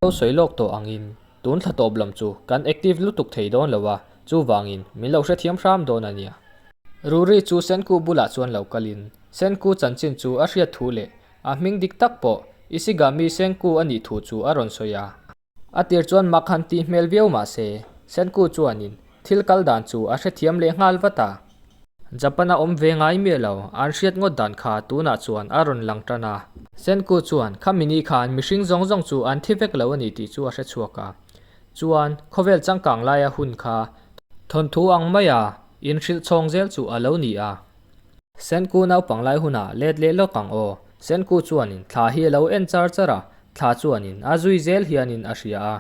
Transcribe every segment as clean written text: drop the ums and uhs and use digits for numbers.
Lo sawi lawk tawh angin tun thla tawp lam chu kan active lutuk thei dawn lo a, chuvangin min lo hrethiam hram dawn a nia. Ruri chu Senku bulah chuan lo kalin Senku chanchin chu a hriat thu leh a hming dik tak pawh Ishigami Senku a nih thu chu a rawn sawi a. A tir chuan mak han tih hmel viau mah se, Senku chuanin thil kal dan chu a hrethiam leh nghal vat a. Japan a awm ve ngai miah lo, an hriat ngawt dan kha tunah chuan a rawn lang tan a. Senku chuan khami ni khan mihring zawng zawng chu an thi vek lo a ni tih chu a hre chhuak a. Chuan khawvel changkang laia hun kha thawnthu ang maia inhrilh chhawng zel chu a lo ni a. Senku naupang lai hunah let leh lawk ang aw, Senku chuanin thla hi a lo en char char a, thla chuanin a zui zel hianin a hria a.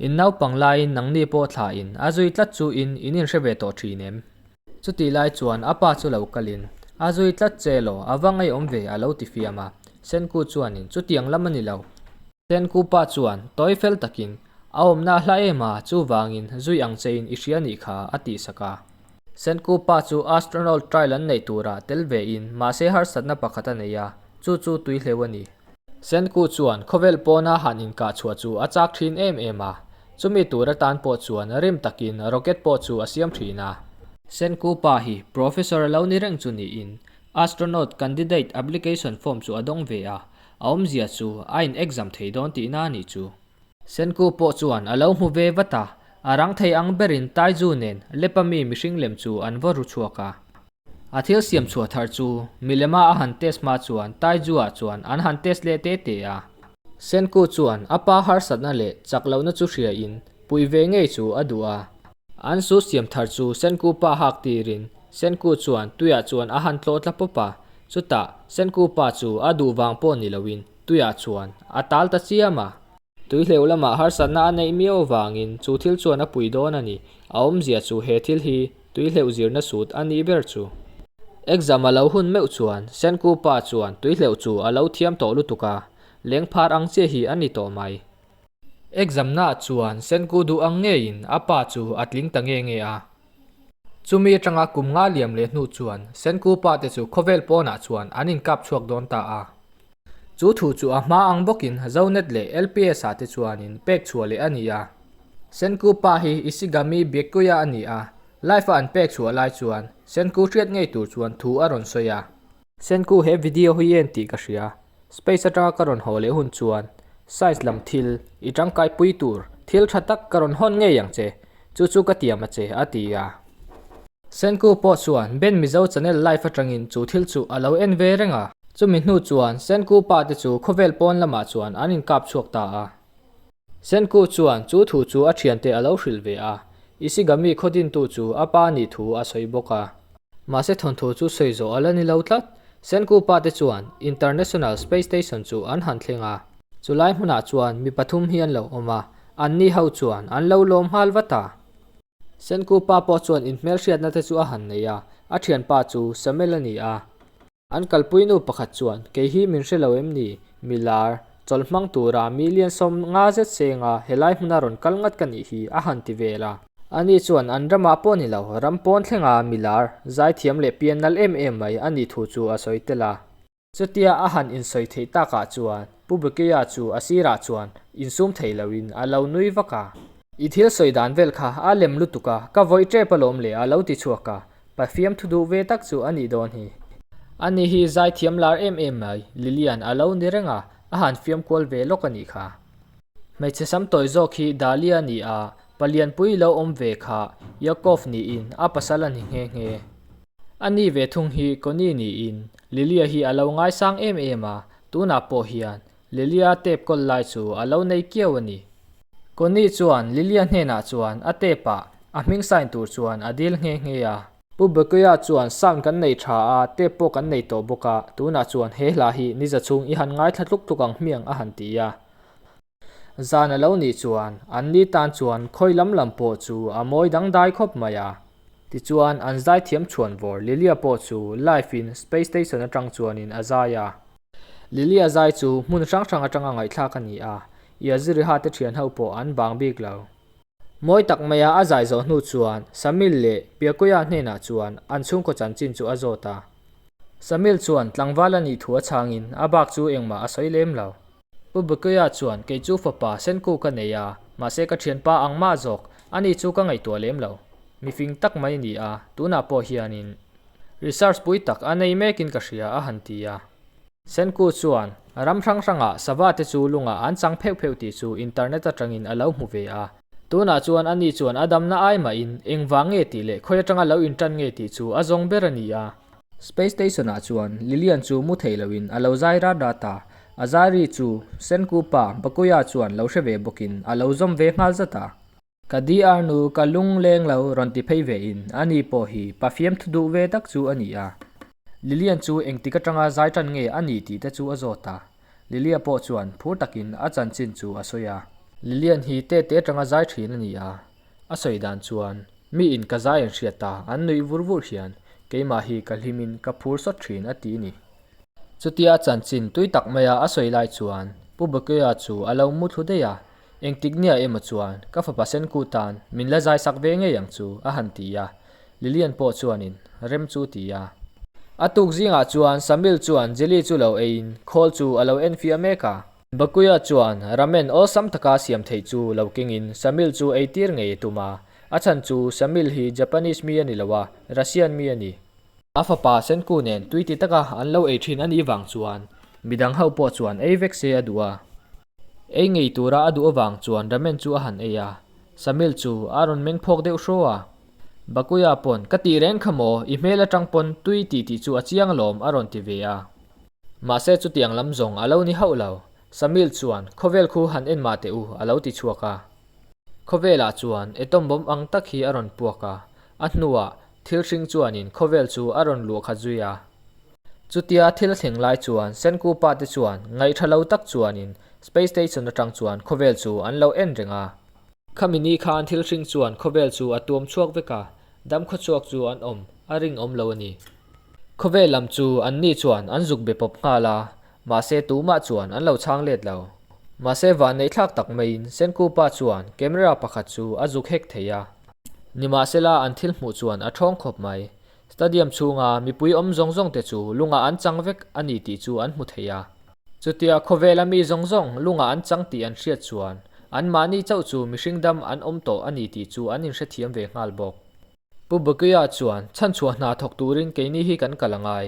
In naupang laiin nangni pawh thla in a zui tlat chu in in inhre ve tawh thin em? Chutih lai chuan a pa chu lo kalin, A zui tlat che law, a va ngeiawm ve a lo ti fiam a. Senku chuanin, Chutiang lam a ni lo. Senku pa chuan tawi fel takin, A awmna a hla em a, chuvangin zui ang chein i hria nih kha, a tihsak a. Senku pa chu astronaut trial an neih turah tel vein mahse harsatna pakhat a nei a, chu chu tui hleuh a ni. Senku chuan khawvel pawna han inkah chhuah chu a chak thin em em a, chumi tur atan pawh chuan rim takin rocket pawh chu a siam thin a. Senku pa hi professor a lo ni reng chu niin astronaut candidate application form chu a dawng ve a, a awmzia chu a in exam thei dawn tihna a nih chu. Senku pawh chuan a lo hmu ve vat a, a rang thei ang berin Taiju nen Lepa mi mihring lem chu an vaw ru chhuak a. A thil siam chhuah thar chu milema a han test hma chuan Taiju-ah chuan an han test leh te te a. Senku chuan a pa harsatna leh chak lohna chu hriain puih ve ngei chu a duh a. An su siam thar chu Senku pa hak tirin Senku chuan tuiah chuan a han tlawh tla pawp a. Chutah Senku pa chu a duh vang pawh ni loin tuiah chuan a tal ta chiam a. Tui hleuh lamah harsatna a neih miau avangin chu thil chuan a pui dawn a ni. A awmzia chu he thil hi tui hleuh zirna sut a nih ber chu. Exam a lo hun meuh chuan Senku pa chuan tui hleuh chu a lo thiam tawh lutuk a, leng phar ang chiah hi a ni tawh mai. Exam naah chuan Senku duh ang ngeiin a pa chu a tling ta nge nge a. Chumi atanga kum nga liam leh hnu chuan Senku pa te chu khawvel pawnah chuan an inkap chhuak dawn ta a. Chu thu chu a hma ang bawkin Zonet leh LPS ah te chuanin pek chhuah leh a ni a. Senku pa hi Ishigami Byakuya a ni a, live a an pek chhuah lai chuan Senku hriat ngei tur chuan thu a rawn sawi a. Senku he video hi en tih ka hria, space atanga ka rawn haw leh hun chuan science lam thil i tangkai pui tur thil tha tak ka rawn hawn ngei ang che, chu chu ka tiam a che a ti a. Senku pawh chuan Ben Mizo channel live atangin chu thil chu a lo en ve reng a. Chumi hnu chuan Senku pa te chu khawvel pawn lamah chuan an inkap chhuak ta a. Senku chuan chu thu chu a thiante a lo hrilh ve a, Ishigami khaw dintu chu a pa nih thu a sawi bawk a. Mahse thawnthu chu sawi zawh a la ni lo tlat. Senku pa te chuan International Space Station chu an han thleng a. Chulai hmunah chuan mi pathum hi an lo awm a, anni ho chuan an lo lawm nghal vat a. Senku pa pawh chuan inhmelhriatna te chu a han nei a, a thianpa chu Samuel a ni a. An kalpui nu pakhat chuan, Kei hi min hre lo em ni? Milar, chawlh hmang tura million 50 zet senga helai hmuna rawn kal ngat ka nih hi, a han ti vel a. Ani chuan an ramah pawh ni lo, ram pawn thlenga milar, zaithiam leh pian nal em em mai a nih thu chu a sawi tel a. Chutia a han insawi theih takah chuan Pu Bukeya chu a sirah chuan insum thei loin a lo nui vak a. I thil sawi dan vel kha a lem lutuk a, ka vawih tep alawm le a lo ti chhuak a, pa fiamthu duh ve tak chu a nih dawn hi. Ani hi zaithiam lar em em mai, Lilian a lo ni reng a, a han fiam kual ve lawk a nih kha. Hmeichhe sam tawi zawk hi Dahlia a ni a, palianpui lo awm ve kha Yakov niin a pasal a ni nghe nghe. A ni ve thung hi Connie niin Lilia hi a lo ngaisang em em a, tunah pawh hian Lilia tape kawl lai chu a lo nei kiau a ni. Connie chuan Lilia hnenah chuan a tape ah a hming sign tur chuan a dil nghe nghe a. Pu Bekuya chuan sound kan nei tha a, tape pawh kan nei tawh bawk a, tunah chuan he hla hi ni za chhung i han ngaithla tluk tluk ang hmiang a han ti a. Zan a lo nih chuan an ni tan chuan khawi lam lam pawh chu a mawi dangdai khawp mai a. Tichuan an zaithiam chhuan vawr Lilia pawh chu live in space station atang chuanin a zai a. Lilia zai chu hmun hrang hrang atanga ngaihthlak a ni a, Yaziriha te thian ho pawh an bang bik lo. Mawi tak maia a zai zawh hnu chuan Samil leh Piakuya hnenah chuan an chhungkaw chanchin chu a zawt a. Samil chuan tlangval a nih thu a chhangin a bak chu engmah a sawi lem lo. Pu Bikuya chuan, Kei chu fapa Senku ka nei a, mahse ka thianpa ang mah zawk, ani chu ka ngaihtuah lem lo. Mi fing tak mai ni a, tunah pawh hianin research pui tak a nei mekin ka hria a han ti a. Senku chuan, Ram hrang hrangah sava te chu lungah an chang pheuh pheuh tih chu internet atangin a lo hmu ve a. Tunah chuan ani chuan a damna ai mahin engvang nge tih leh khawi atanga lo intan nge tih chu a zawng ber a ni a. Space Station-ah chuan Lilian chu mu thei loin a lo zai rat rat a, a zai ri chu Senku pa Bakuya chuan lo hre ve bawkin a lo zawm ve nghal zat a. Ka DR nu ka lung leng lo rawn ti phei vein ani pawh hi pa fiamthu duh ve tak chu a ni a. Lilian chu engtik atanga zai tan nge a nih tih te chu a zawt a. Lilia pawh chuan phur takin a chanchin chu a sawi a. Lilian hi te te atanga zai thin a ni a. A sawi dan chuan, Mi in ka zai an hriat ta, an nuih vur vur hian, keimah hi ka hlim in ka phur sawt thin a ti ni. Chutia chanchin tui tak maia a sawi lai chuan Pu Bukea chu a lo mu thlu daih a, engtik nia emaw chuan ka fapa Senku tan min la zai sak ve ngei ang chu a han ti a, Lilian pawh chuanin rem chu ti a. A tuk zingah chuan Samil chuan jelly chu lo eiin khawl chu a lo enfiah mek a. Bakuya chuan ramen awlsam taka siam theih chu lo kengin Samil chu eitir ngei a tum a, a chhan chu Samil hi Japanese mi a ni lo a, Russian mi a ni. A fapa Senku nen tui ti taka an lo ei thin a nih vang chuan midang ho pawh chuan ei vek se a duh a. Ei ngei tura a duh avang chuan ramen chu a han ei a, Samil chu a rawn meng phawk deuh hraw a. Bakuya pawn, Ka tih reng kha maw, i hmel atang pawn tui tih tih chu a chiang alawm a rawn ti ve a. Mahse chutiang lam zawng a lo ni hauh lo. Samil chuan, Khawvel khu han en mah teh u, a lo ti chhuak a. Khawvelah chuan atom bomb ang tak hi a rawn puak a, a hnuah thil hring chuanin khawvel chu a rawn luah khat zui a. Chutia thil thleng lai chuan Senku pa te chuan ngaihṭha lo tak chuanin Space Station aṭang chuan khawvel chu an lo en reng a. Khami ni khan thil hring chuan khawvel chu a tuam chhuak vek a, dam khawchhuak chu an awm a rinawm lo a ni. Khawvel lam chu an ni chuan an zuk be pawp nghal a, mahse tumah chuan an lo chhang let lo. Mahse vanneih thlak tak maiin Senku pa chuan camera pakhat chu a zuk hek thei a. Nimahsela an thil hmuh chuan a ṭhawng khawp mai. Stadium chhunga mipui awm zawng zawng te chu lungah an chang vek a ni tih chu an hmu thei a. Chutia khawvela mi zawng zawng lungah an chang tih an hriat chuan anmahni chauh chu mihring dam an awm tawh a ni tih chu an inhrethiam ve nghal bawk. Pu Bakuya chuan chhanchhuah hna thawk turin keini hi kan kal a ngai.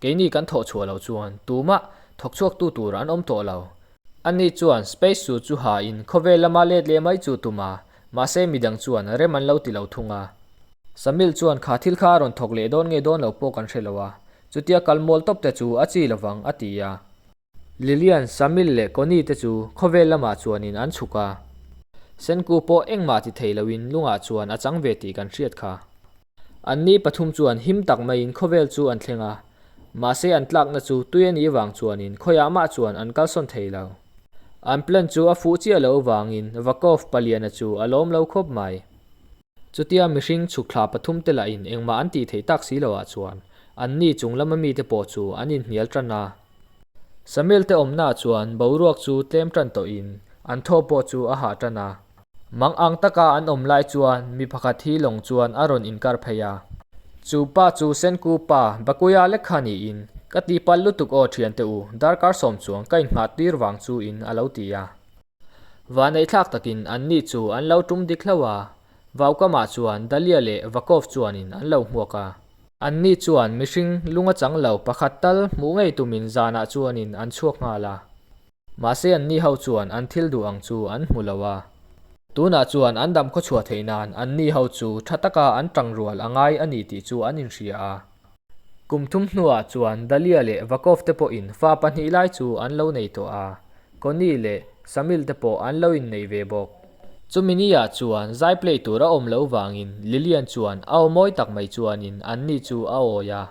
Keini kan thawh chhuah loh chuan tumah thawk chhuaktu tur an awm tawh lo. Ani chuan space suit chu ha in khawvel lama let leh mai chu tum a, mahse midang chuan rem an lo ti lo thung a. Samil chuan kha thil kha a rawn thawk leh dawn nge dawn lo pawh kan hre lo a, chutia kal mual tawp te chu a chi lovang a ti a. Lilian, Samil leh Connie te chu khawvel lamah chuanin an chhuk a. Senku pawh engmah ti thei loin lungah chuan a chang ve tih kan hriat kha. Anni pathum chuan him tak maiin khawvel chu an thleng a, mahse an tlakna chu tui a nih vang chuanin khawiah mah chuan an kalsawn thei lo. An plan chu a fuh chiah lo vangin Vakov paliana chu a lawm lo khawp mai. Chutia mihring chhuk thla pathum te lahin engmah an tih theih tak si loah chuan anni chung lama mite pawh chu an inhnial tan a. Samuel te awmnaah chuan boruak chu tlem tan tawhin an thaw pawh chu a hah tan a. Mang ang taka an awm lai chuan mi pakhat hi lawng chuan a rawn inkar phei a. Chu pa chu Senku pa Bakuya lek kha niin, Ka tihpalh lutuk aw thiante u, darkar sawm chuang ka inngah tir vang chu in a lo ti a. Vaneihthlak takin anni chu an lo tum dik hlauh a, Vaukamah chuan Dalia leh Vakov chuanin an lo hmuak a. Anni chuan mihring lung a chang lo pakhat tal hmuh ngei tumin zanah chuanin an chhuak nghal a. Mahse anni ho chuan an thil duh ang chu an hmu lo a. Tunah chuan an dam khawchhuah theih nan anni ho chu tha taka an tangrual a ngai a ni tih chu an inhria a. Kum thum hnuah chuan Dalia leh Vakov te pawhin fa pahnih lai chu an lo nei tawh a, Connie leh Samil te pawh an lo innei ve bawk. Chumi niah chuan zai play tur a awm loh vangin Lilian chuan a aw mawi tak mai chuanin anni chu a awi a.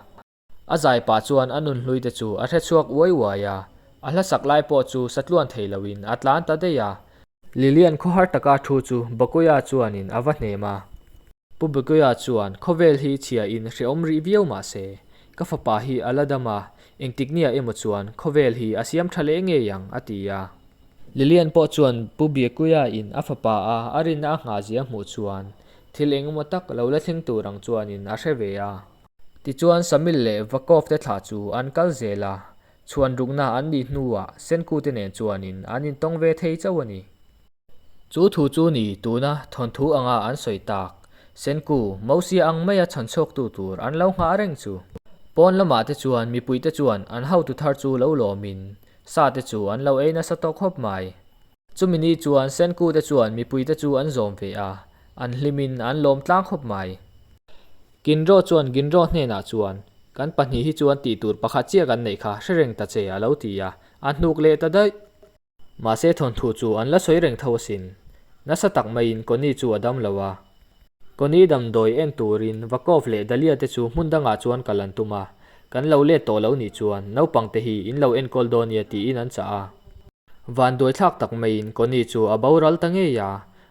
A zai pah chuan a nunhlui te chu a hrechhuak uai uai a, a hlasak lai pawh chu satluan thei loin a tlan ta daih a. Lilian khawhar taka thu chu Bakuya chuanin a va hnem a. Pu Bakuya chuan khawvel hi chhia in hrehawm rih viau mah se, ka fapa hi a la dam a, engtik nia emaw chuan khawvel hi a siam tha leh ngei ang, a ti a. Lilian pawh chuan Pu Bakuya in a fapa a a rinna a nghah zia hmuh chuan thil eng emaw tak lo la thleng tur ang chuanin a hre ve a. Tichuan Samil leh Vakov te thlah chu an kal zel a. Chhuan rukna an nih hnuah Senku te nen chuanin an intawng ve thei chauh a ni. Chu thu chu ni tuna thawnthu anga an sawi tak, Senku, Mosia ang maia chhanchhuaktu tur an lo nghah reng chu. Pawn lamah te chuan mipuite chuan an hotu thar chu lo lawmin sa te chu an lo ei nasa tawh khawp mai. Chumi ni chuan Senku te chuan mipuite chu an zawm ve a, an hlimin an lawm tlang khawp mai. Ginro chuan Ginro hnenah chuan, Kan pahnih hi chuan tih tur pakhat chiah kan neih kha hre reng ta che a lo ti a, a hnuk leh ta daih. Mahse thawnthu chu an la sawi reng tho asin. Nasa tak maiin Connie chu a dam lo a. Connie damdawi en turin Vakov leh Dalia te chu hmun dangah chuan kal an tum a, kan lo let tawh lo nih chuan naupang te hi in lo enkawl dawn nia tiin an chah a. Vanduai thlak tak maiin Connie chu a boral ta ngei a,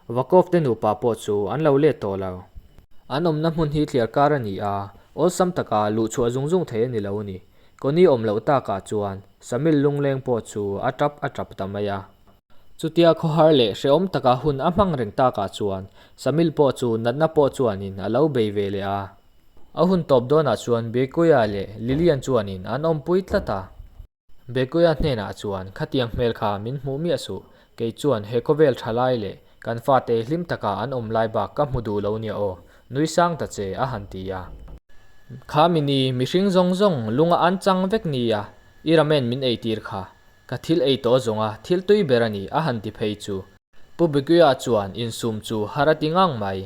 Vakov te nupa pawh chu an lo let tawh lo. An awmna hmun hi thliar kar a ni a, awlsam taka luhchhuah zung zung thei a ni lo a ni. Connie awm loh takah chuan Samil lungleng pawh chu a tap a tap ta mai a. Chutia khawhar leh hrehawm taka hun a hmang reng takah chuan Samil pawh chu natna pawh chuanin a lo bei ve leh a. A hun tawp dawnah chuan Bekuya leh Lilian chuanin an awmpui tlat a. Bekuya hnenah chuan khatiang hmel kha min hmuh miah suh, kei chuan he khawvel tha lai leh kan fate hlim taka an awm lai bak ka hmu duh lo nia aw, nui sang ta che a han ti a. Kha mini mihring zawng zawng lunga an chang vek nia, i ramen min eitir kha, ka thil ei tawh zawnga thil tui ber a ni a han ti phei chu. Pu Bikuya chuan insum chu har a ti ngang mai.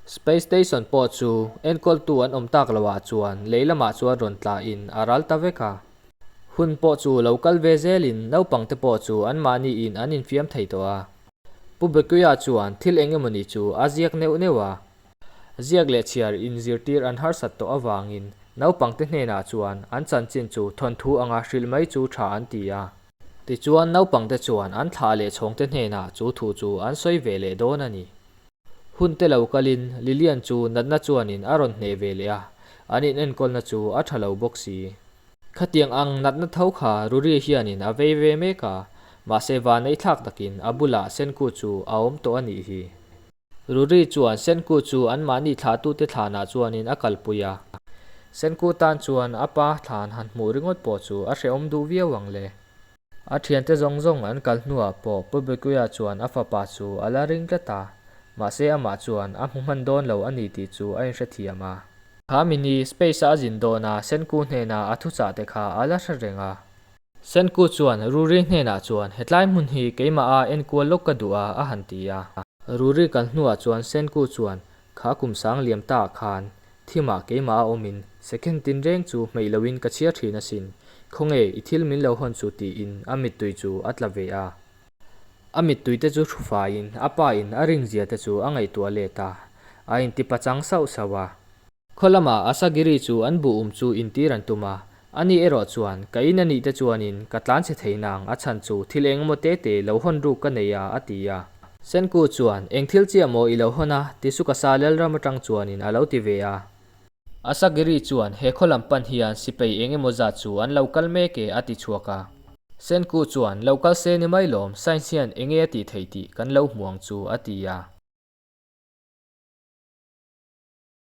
Space Station pawh chu enkawltu an awm tak loah chuan lei lamah chuan rawn tlahin a ral ta vek a. Hun pawh chu lo kal ve zelin naupangte pawh chu anmahniin an infiam thei tawh a. Pu Bekuya chuan thil eng emawni chu a ziak neuh neuh a. Ziak leh chhiar inzirtir an harsat tawh avangin naupangte hnenah chuan an chanchin chu thawnthu anga hrilh mai chu tha an ti a. Tichuan naupangte chuan an thlah leh chhawngte hnenah chu thu chu an sawi ve leh dawn a ni. Hun te lo kalin Lilian chu natna chuanin a rawn hneh ve leh a, an inenkawlna chu a tha lo bawk si. Khatiang ang natna tho kha Ruri hianin a vei ve mek a, mahse vanei thlak takin a bulah Senku chu a awm tawh a nih hi. Ruri chuan Senku chu anmahni thlahtute thlanah chuanin a kalpui a. Senku tan chuan a pa thlan han hmuh ringawt pawh chu a hrehawm duh viau ang le. A thiante zawng zawng an kal hnuah pawh Pu Bekuia chuan a fapa chu a la ring tlat a, mahse amah chuan a hmu hman dawn lo a ni tih chu a inhrethiam a. Kha mini space-a a zin dawn a, Senku hnena a thuchah te kha a la hre reng a. Senku chuan Ruri hnenah chuan hetlai hmun hi keimaha enkual lawk ka duh a, a han ti a. Ruri kal hnuah chuan Senku chuan Kha kum sang liam ta ah khan thimah keimah a awmin second tinreng chu hmeih loin ka chhiar thin asin, khawnge i thil min lo hawn chu tiin a mittui chu a tla ve a. A mittui te chu thu faiin a pa in a rin zia te chu a ngaihtuah let a, a inti pachang sauh sauh a. Khaw lamah Asagiri chu an buh um chu intir an tum a, Ani erawh chuan, Ka in a nih te chuanin ka tlan chhe thei nang, a chhan chu thil eng emaw te te lo hawn ruk ka nei a, a ti a. Senku chuan, Eng thil chiah maw i lo hawn a? ti Sukasa Lalram atang chuanin a lo ti ve a. Asagiri chuan, He khaw lam pan hian sipei eng emaw zat chu an lo kal mek e, a ti chhuak a. Senku chuan, Lo kal se ni mai lawm, science hian enge a tih theih tih kan lo hmu ang chu, a ti a.